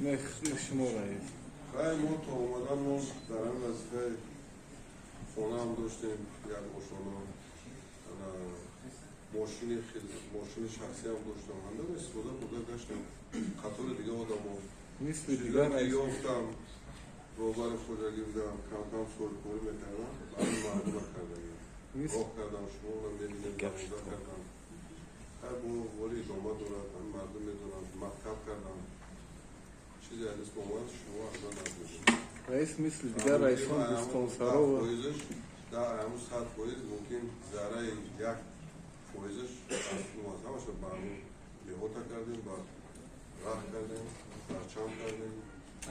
Не, шумо, раис. Хай, мо то омадан мо дар ҳамин вазифаи хонаам доштем, як ошона, мошини, мошини шахсиам доштам, ҳамаро истифода бурда гаштем қатори дига одамо. Мисли дигар ёфтам, роҳбари хоҷагӣ будам, камкам соҳибкорӣ мекардам, баъди мардума кардагӣ роҳ кардам, шумо мебинем, дарвоза кардам. Хай, бо воли идома дорад, ҳами мардум медонанд, мактаб кардам. Чизе аз даст омад, шумо аз ман намедонед. Раис, мисли дигар раисон Бӯстонсаро Фоизаш, дар ҳамун 100% мумкин зарраи 1 фоизаш аз пулм аст. Ҳамаша ба ҳамун деҳота кардем, ба раҳ кардем, парчам кардем.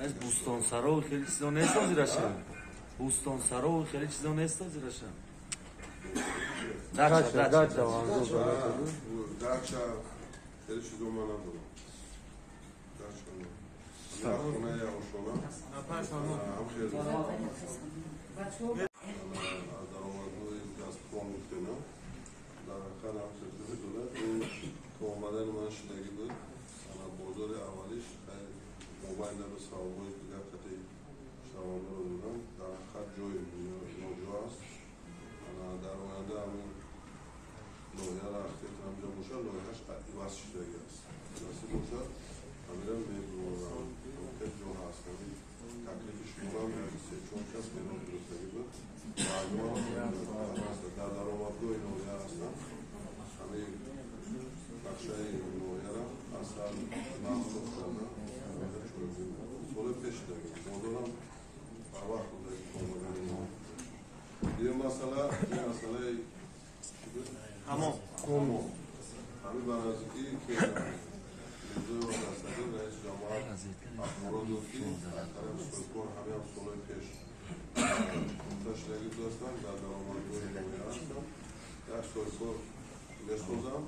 Аз Бӯстонсаро хеле чизо нест ҳозираша. Бӯстонсаро хеле чизо нест ҳозираша. Дача, дача. Дача, хеле чизо ман надорам. Дача, хонаи ошона ҳам хеле аз даромадҳои Газпром гуфтена, дар ҳақиқат ҳам хеле дорад. То омадани ман шудагӣ буд. Ана бозори аввалиш мобайнда ба савобҳои дигар қати шунавандаро додам. Дар ҳақиқат ҷои ноҷо аст. Ана дар оянда ҳамин лоиҳаро архитектор ҳамҷо бошад, лоиҳаш иваз шудагӣ аст, насиб бошад, ҳамира мебурам. Хеле ҷо ҳаст. Ҳамин таклифи шуморам як се чор кас мерон гирифтагӣ буд. Мардумам дар даромадгоҳи ноҳия ҳастанд. Ҳамин нақшаи ноҳияро аз сар махсус карда соли пеш шудагӣ, бозорам барвақт будаги омадани мо. Дигар масъала, ин масъалаи чӣ буд? Ҳамом. Ҳамин ба наздикӣ ки мирзоева дастагир раиси ҷамоат ахборот дод, ки аз тарафи соҳибкор ҳамин солҳои пеш гуфта шудагӣ будастанд, дар даромадгоҳи ноҳия ҳастанд. Як соҳибкор месозам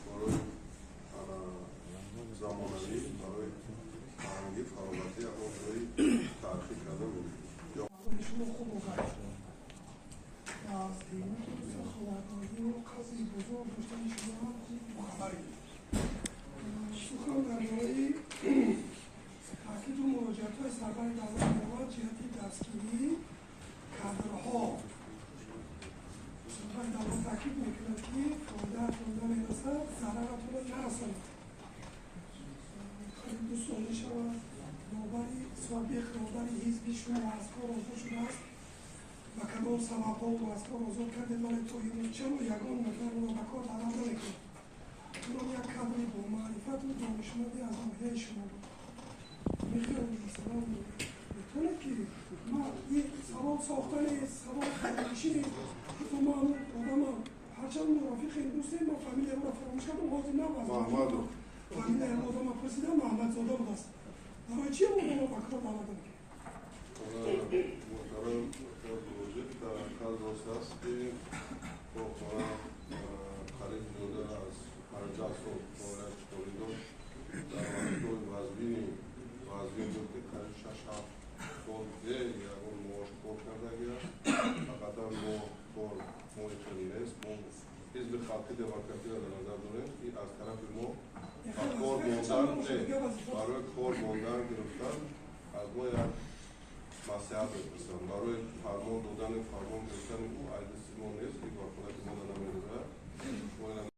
барои замонавӣ, барои фарҳангӣ, фароғатӣ, ягон ҷои таърихӣ карда. Шумо хуб огаҳ аз саховатмандию қасди бузург доштани шумо ҳам хуб хабарем. Сухан дар бораи таъкиду муроҷиатҳои сарвари давлат меомад ҷиҳати дастгирии кадрҳо. Сарвари давлат таъкид мекунад, ки фоидаатон намерасад, зараратонро нарасонад. Қариб 2 сол мешавад, роҳбари собиқ, роҳбари ҳизби шумо аз кор озод шудааст. Ба кадом сабабҳо ӯро аз кор озод кардед? Вале то имрӯз чаро ягон нафар ӯро ба кор даъват намекунад? Ӯро як кадри бомаърифату донишманде аз ноҳияи шумо буд. Михел, масалан, метавонед ки ма ин савол сохта нест, савол фаромӯшӣ нест. Ҳатто ма одамам, ҳарчанд мурофиқи дӯстем, ма фамилияи ӯро фаромӯш кардам, ҳозир нав аз фамилияи одама пурсидам, Маҳмадзода будааст. Барои чи одама ба кор даъват намекунед? Муҳтарам вазир, дар ҳақиқат рост аст, ки корхона қариб зиёда аз 50 сол фаъолияти корӣ дошт. Дар вақтҳои вазнини вазнин буд, ки қариб 6-7 сол бе ягон маош кор кардагӣ аст. Ҳақиқатан мо кор мои хеле нест. Мо Ҳизби Халқи Демократиро дар назар дорем, ки аз тарафи мо ба кор мондан, барои кор мондан гирифтан аз мо як маслиҳат мепурсанд. Барои фармон додани, фармон гирифтани ӯ айдиси мо нест, ки ваколати мо намедорад. Шумо